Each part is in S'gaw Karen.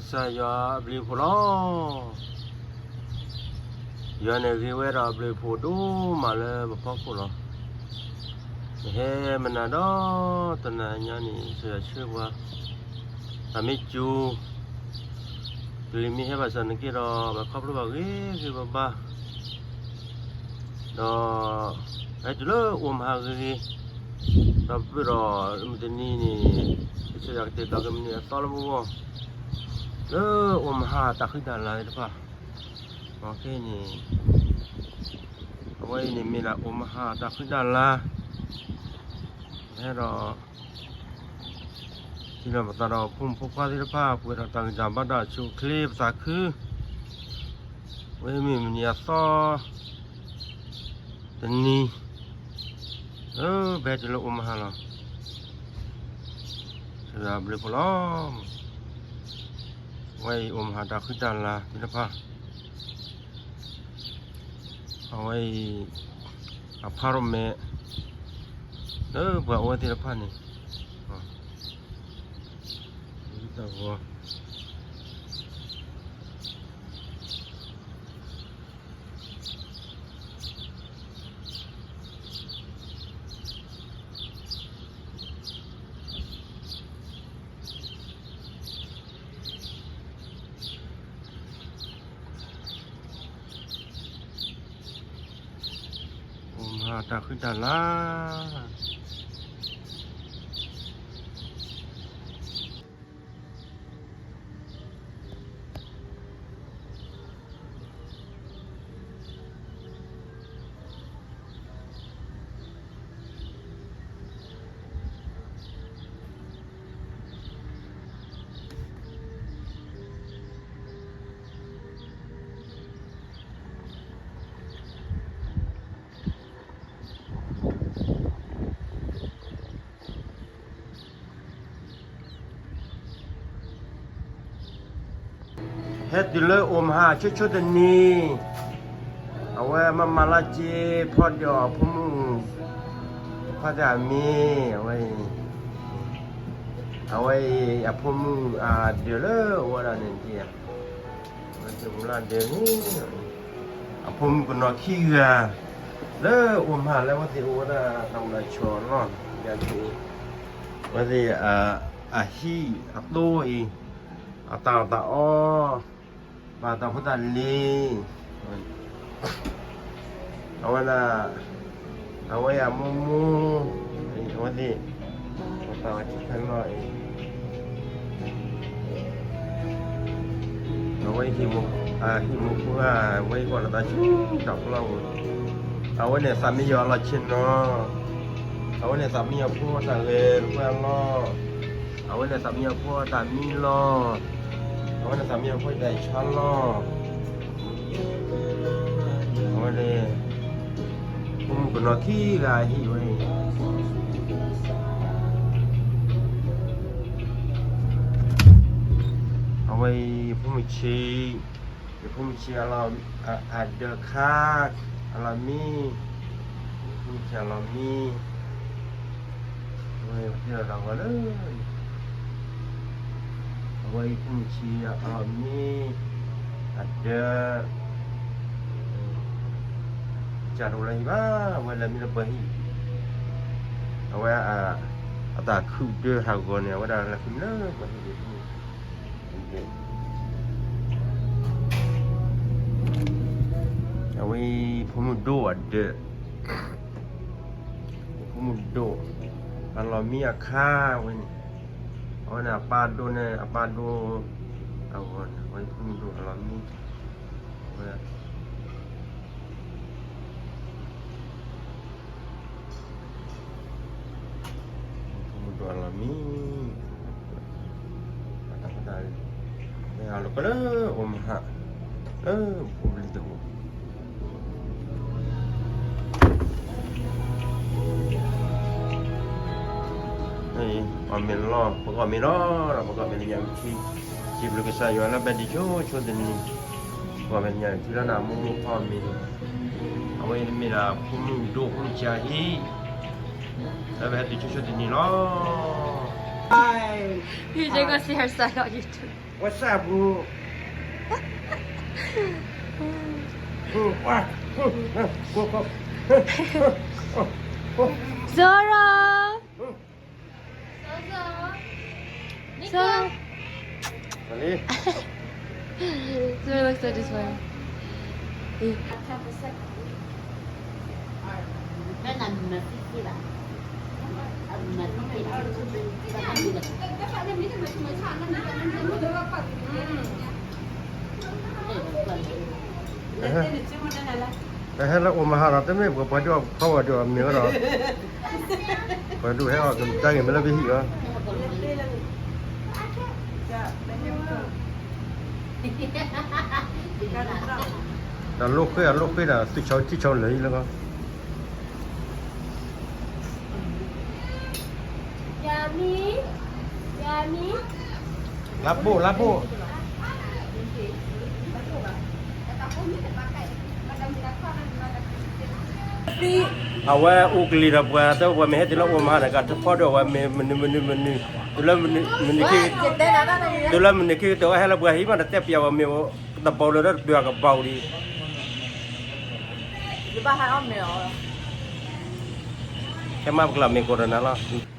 ကစၢ်ယွၤအဘျုးအဖှိၣ်လီၤ. ယွၤန့ၣ်ဂ့ၤဝဲဒီးအဘျုးအဖှိၣ်ဒိၣ်မးလၢပဖီခိၣ်လီၤ. ပဟဲမနၤဒီးတနၤညါန့ၣ် ကစၢ်ယွၤဆှၢပှၤ, ပမ့ၢ်စူၤ, ကလံၤမ့ၢ်ဟဲဘၣ်ဆၣ်နက့ဒီး ပခီဖျိဘၣ်ဂ့ၤဂ့ၤဘၣ်ဘၣ် ဒီး ဟဲတုၤလၢအိၣ်မဟါဂ့ၤဂ့ၤ, ဒီးပၢၢ်ဒီးမုၢ်တနံၤန့ၣ် ကစၢ်ယွၤကတဲာ်ကတီၤက့ၤမုၢ်နံၤအသီလၢပဂီၢ်, လၢအိၣ်မဟါတၢ်ဃံတၢ်လၤသ့ၣ်တဖၣ်, အခဲအံၤန့ၣ် အဝဲအံၤန့ၣ်မ့ၢ်ဒၣ်အိၣ်မဟါတၢ်ဃံတၢ်လၤ, ပဟဲဒီး ထံၣ်လိာ်ပသးဒီးဖိမုၣ်ဖိခွါသ့ၣ်တဖၣ် ပှဲၤဒီးတၢ်ဂံၢ်တၢ်ဘါတၢ်အိၣ်ဆူၣ်အိၣ်ချ့ပသးခု, ဝဲမ့ၢ်မုၢ်နံၤအသီတနံၤ, လၢပဟဲတုၤလၢအိၣ်မဟါလီၤ. ကစၢ်ယွၤအဘျုးအဖှိၣ်လီၤ. အဝဲအံၤအိၣ်မဟါတၢ်ဃံတၢ်လၤသ့ၣ်တဖၣ်, အဝဲအံၤ အဖးရိၣ်မဲာ် လၢပှၤအိၣ်ဝဲသ့ၣ်တဖၣ်န့ၣ် တၢ်ဂီၤ အိၣ်မဟါတၢ်ဃံတၢ်လၤ. ဟဲတုၤလၢအိၣ်မဟါဆိဆိတနံၤ, အဝဲမၤမၤလၢက့ၤဖီဒၢးအဖိမုၣ်, ဖီဒၢးအမံၤ, အဝဲအံၤ, အဝဲအံၤအဖိမုၣ်အဒၢးလၢအအိၣ်ဝဲဒၣ်န့ၣ်, အဝဲသ့ၣ်အိၣ်လၢအဒၢးန့ၣ်, အဖိမုၣ်ကနီၤခံဂၤ လၢအိၣ်မဟါလၢအဝဲသ့ၣ်အိၣ်ဝဲဒၣ်တၢ်အိၣ်လၢအဆီၣ်အလီၢ်, အဝဲသ့ၣ် အဟံၣ်အသိအံၤ, အတၢ်အီၣ်တၢ်အီ, ဘၣ်တၢ်ဖိတၢ်လံၤ, အဝဲဒၣ်, အဝဲအမိၢ်မိၢ်, အဝဲသ့ၣ်, တၢ်ဝဲထံဖဲလီၤအံၤ, အဝဲဟံၣ်မူးဖိဧၢ, အဝဲအံၤကီၢ်လီၤသးဆူတၢ်ဖျီပူၤ, အဝဲန့ၣ်သးမံယီၤအလီၢ်ဆ့ၣ်နီၤ, အဝဲန့ၣ်သးမံယီၤဖိတၢ်ဂဲၤတဖၣ်အလီၢ်, အဝဲန့ၣ်သးမံယီၤဖိတၢ်မံလီၢ်, အဝဲန့ၣ်သးမံယီၤဖိတၢ်ဆါလီၢ်, အဝဲန့ၣ် ဖိမုၣ်ကနီၤခံဂၤအဟံၣ်ဝဲအံၤ, အဝဲအံၤဖိမုၣ်ဆံး, ယဖိမုၣ်ဆံးအဒၢးခါ, အလီၢ်မံ, ယဖိမုၣ်ဆံးအလီၢ်မံ, အဝဲသ့ၣ်လီၤတၢ်ဂီၤလၢ အဝဲအံၤဖိမုၣ်ဆံးအလီၢ်မံ, အဒၢး, ကၢ်တအိၣ်လၢဟံၣ်ဘၣ်, အဝဲလဲၤမံလၢပှၤဟံၣ်, အဝဲ အတၢ်ခုၣ်ဒၢဟးဂီၤန့ၣ် အဝဲဒၣ်လဲၤဃုမံလၢပှၤဟံၣ်ဒၢး, အဝဲအံၤဖိမုၣ်ဒိၣ်အဒၢး, ဖိမုၣ်ဒိၣ်, အလီၢ်မံအခါဝဲန့ၣ်, အဝဲန့ၣ်အပၢ်ဒိၣ်န့ၣ် အပၢ်ဒိၣ်အဂီၢ်န့ၣ် အဝဲဖိမုၣ်ဒိၣ်အလီၢ်မံ, အဝဲ ဖိမုၣ်ဒိၣ်အလီၢ်မံ, တၢ်, လၢအလီၢ်ကလၢအိၣ်မဟါ, လၢအိၣ်ဘျံးတဘိ အီၣ်မ့ၤလီၤ, ပကအီၣ်မ့ၤလီၤ, ဒီးပကအီၣ်မ့ၤလၢညါဝံၤထံ, စံးဘျုးကစၢ်ယွၤလၢဘဲဒံးဆိဆိတနံၤ, ပကအီၣ်မ့ၤလၢညါဝံၤထံလၢနမိၢ်မိၢ်ဖီအီၣ်မ့ၤန့ၣ်, အဝဲအံၤမ့ၢ်ဒၣ်ဖိမုၣ်ဒိၣ်ဖိမုၣ်ဆံးအဟံၣ်, လၢပဟဲတုၤဆိဆိတနံၤလီၤ. Hi. You gonna see her side on YouTube. ဝဲစၢ်ပူၤ Zora. Zora. Zora looks so disappointed. Ê, ဟဲလၢအိၣ်မဟါဒီး တမ့ၢ်ပှၤပှၤဒုးအီၣ်ခီဝဲဒုးအီၣ်မ့ၤဝဲဒီး, ပှၤဒုးဟဲအီၣ်ကတၢၢ်ဂ့ၤမ့ၢ်လၢပဟံၣ်လီၤ. ဒီးလိာ်ဃ့အလိာ်ဃ့ဒီး သုဆီထံဆီလၢာ်အံၤလၢ Yummy, yummy. လါဘိၣ်လါဘိၣ်. အဝဲအိၣ်ကလံၤဒီးပှၤ တၢ်ပှၤမ့ၢ်ဟဲတုၤလၢအိၣ်မဟါဒီး ကထဖီဒီးဝဲမ့ၤမနုၤမနုၤမနုၤ, တုၤလၢမနုၤခံကတၢၢ် တုၤလၢမနုၤခံကတၢၢ် ဝဲဟဲလၢပှၤဟံၣ်မး တတဲပျးဝဲမ့ၤ တဘီလၢဒီးတပျးကဘီဒံး, ကဘၣ်ဟဲအီၣ်မ့ၤအီၤ, ကဲမ့ၢ်ပကလီၤမ့ၤကိးဒီးနၤလီၤ.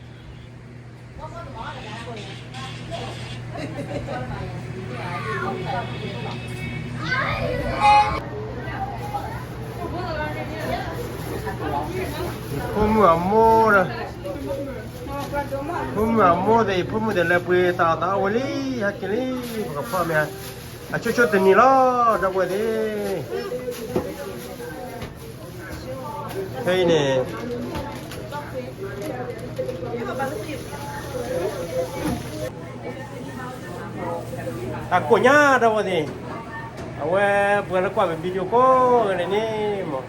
ဖိမုၣ်အမိၢ်ဒီး, ဖိမုၣ်အမိၢ်သ့ၣ် ဖိမုၣ်သ့ၣ်လဲၤပှ့ၤတၢ်အီၣ်တၢ်အီဝံၤလံ, ဟဲက့ၤလံ, ပကဖီမ့ၤ, အဆိဆိတနံၤလီၤ ဒီပုၢ်ဝဲၢ်သ့ၣ်. ခဲအံၤန့ၣ် တၢ်ကိၢ်ညါ ဒီပုၢ်ဝဲၢ်သ့ၣ်, အဝဲပှၤလၢကွၢ်ပ video ကိးဂၤဒဲးန့ၣ်မး,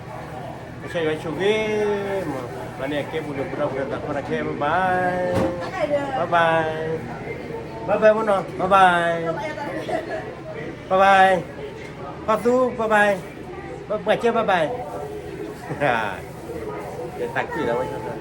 ကစၢ်ယွၤဆိၣ်ဂ့ၤမး, မၤန့ၢ်အကဲပူၤဒုးပူၤဒီပုၢ်ဝဲၢ်သးခီတၢ်ခဲ bye bye, bye bye, bye bye မနီၤ bye bye, bye bye, ဖီသူ bye bye, ပှၤကဲ bye bye, တၢ်ကံၣ်လီၤဝဲ